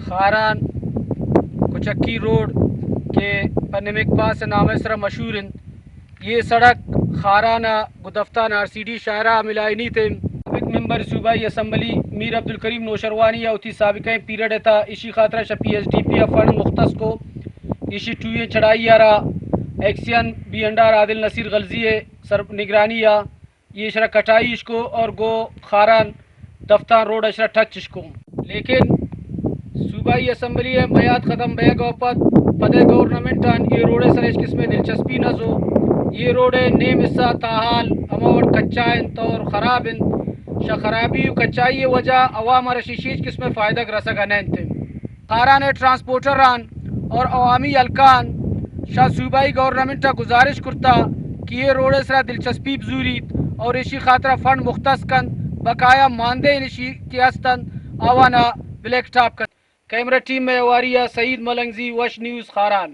خاران کچکی روڈ کہ پہ نمک پاس نامے سرا مشہور انت، یہ سڑک خاران ء گوں دفتان آر سی ڈی شاہراہ ء ملائینیت انت۔ سابق ممبر صوبائی اسمبلی میر عبدالکریم نوشروانی ء وتی سابقہ پیریڈ ء تھا ایشی خاطرا شہ پی ایس ڈی پی ء فنڈ مختص کو، ایشی ٹوئیں چڑھائی ء را ایکسین بی اینڈ آر عادل نصیر غلزی ء سر نگرانی ء یہ اشرا کٹائی اشکو اور گو خاران دفتان روڈ اشرا ٹچ اشکو۔ لیکن صوبائی اسمبلی ء میعاد ختم بیگ ء پد پدے گورنمنٹ آن یہ روڈ ء سر ہچ قسم ء دلچسپی نہ زو۔ یہ روڈ ء نیم حصہ تاحال ہما وڑ کچا انت اور خراب انت۔ شہ خرابی و کچائی ء وجہ عوام ء را شیشی ہچ قسم ء فائدگ رسگ ء نہ انت۔ خاران ء ٹرانسپورٹران اور عوامی حلقان شہ صوبائی گورنمنٹ ء گزارش کرتا کہ یہ روڈ ء سرا دلچسپی بزوریت اور ایشی خاطرا فنڈ مختص کنت، بقایا ماندہ نشی کہ ہستنت آوانا بلیک ٹاپ کنت۔ کیمرہ ٹیم میں ہواری ء سعید ملنگزی، وش نیوز، خاران۔